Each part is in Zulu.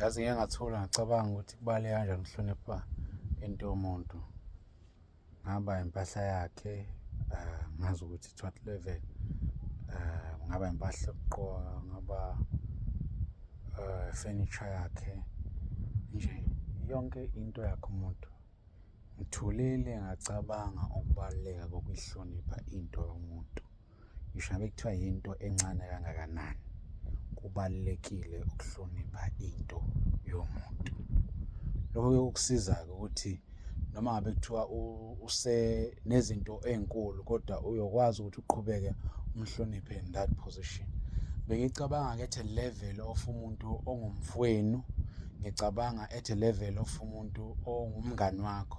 Yazi ngike ngathula ngacabanga ukuthi kubaluleke kanjani ukuhlonipha into yomuntu. Ngaba impahla yakhe, ngazi ukuthi to what level, ngaba impahla yokugqoka, ngaba furniture yakhe, nje yonke into yakhe umuntu. Ngithulile ngacabanga ukubaluleka kokuyihlonipha into yomuntu. Ngisho ngabe kuthiwa yinto encane kangakanani, kubalulekile ukuhlonipha into yomuntu. Lokho kuyokusiza-ke ukuthi noma ngabe kuthiwa usenezinto ey'nkulu kodwa uyokwazi ukuthi uqhubeke umhloniphe in that position. Bengicabanga-ke at a level of umuntu ongumfowenu, ngicabanga at a level of umuntu ongumngani wakho,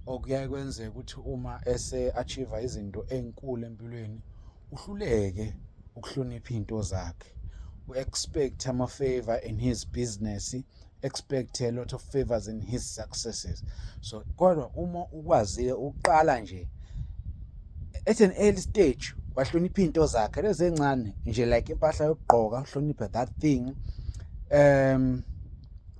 okuyaye kwenzeke ukuthi uma ese-achieve-a izinto ey'nkulu empilweni uhluleke ukuhlonipha iy'nto zakhe. U-expect ama-favour in his business, expect a lot of favours in his successes. So kodwa uma ukwazile ukuqala nje at an early stage wahlonipha iy'nto zakhe lezi encane nje, like impahla yokugqoka, uhloniphe that thing,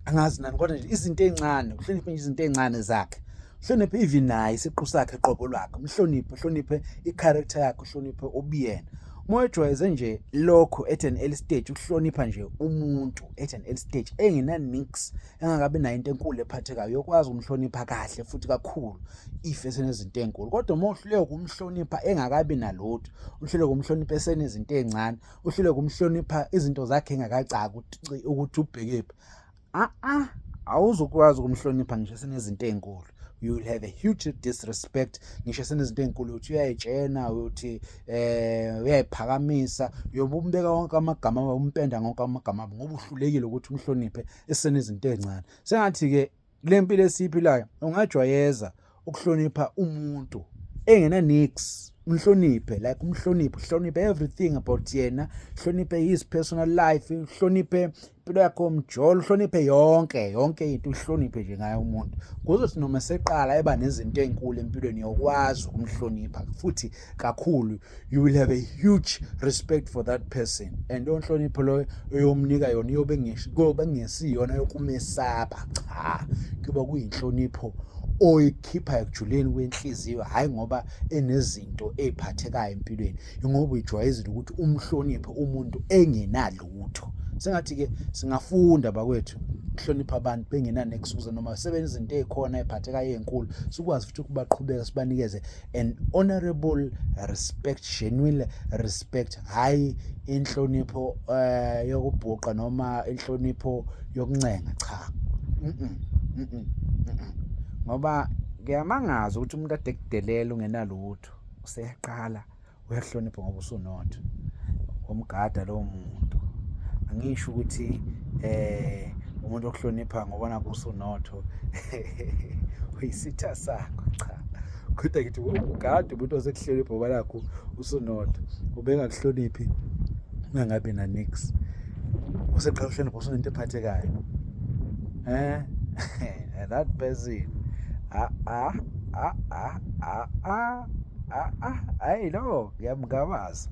angazi nani, kodwa nje izinto ey'ncane, uhloniphe nje izinto ey'ncane zakhe, uhloniphe even naye isiqu sakhe qobo lwakhe, umhloniphe, uhloniphe i-character yakhe, uhloniphe ubuyena. Uma ujwayeze nje lokho at an early stage, ukuhlonipha nje umuntu at an early stage engena niks, engakabi nayo into enkulu ephathekayo, uyokwazi ukumhlonipha kahle futhi kakhulu if esenezinto ey'nkulu. Kodwa uma uhluleka ukumhlonipha engakabi nalutho, uhluleka ukumhlonipha esenezinto ey'ncane, uhluleka ukumhlonipha izinto zakhe engakacaki ukuthi ubhekephi, a-a, awuzukwazi ukumhlonipha ngisho esenezinto ey'nkulu. You will have a huge disrespect ngisho esenezinto ey'nkulu. Uthi uyayitshena, uthi uyayiphakamisa, uyobe umbeka wonke amagama, umpenda ngonke amagama, ngoba uhlulekile ukuthi umhloniphe esenezinto ey'ncane. Sengathi-ke kule mpilo esiyiphilayo ungajwayeza ukuhlonipha umuntu engena niks, umhloniphe, like umhloniphe, uhloniphe everything about yena, hloniphe his personal life, uhloniphe impilo yakhe yomjolo, uhloniphe yonke yonke into, uhloniphe nje ngaye umuntu, kuzothi noma seqala eba nezinto ey'nkulu empilweni yokwazi ukumhlonipha futhi kakhulu. You will have a huge respect for that person, and leyo nhlonipho loyo oyomnika yona iyobe kuyobe kungesiyona yokumesaba, cha, kuyoba kuyinhlonipho oyikhipha ekujuleni kwenhliziyo, hhayi ngoba enezinto ey'phathekayo empilweni, ingoba uyijwayezile ukuthi umhloniphe umuntu engenalutho. Sengathi-ke singafunda bakwethu ukuhlonipha abantu bengenaneks, ukuze noma sebenza izinto ey'khona ey'phathekayo ey'nkulu sikwazi futhi ukubaqhubeka sibanikeze an honorable respect, genuine respect, hhayi inhlonipho yokubhuqa noma inhlonipho yokuncenga, cha. Ngoba kuyamangaza ukuthi umuntu ade kudelela ungenalutho, useyaqala uyakuhlonipha ngoba usunotho, umgada lowo muntu. Angisho ukuthi umuntu okuhlonipha ngoba nakhu usunotho uyisitha sakho, cha, kodwa ngithi umgada umuntu osekuhlonipha ngoba nakhu usunotho, ubengakuhloniphi ungangabi na niks, useqala ukuhlonipha usunento ephathekayo. That person, ah ah ah ah ah ah ah ah, hayi, lo ngiyamngabaza.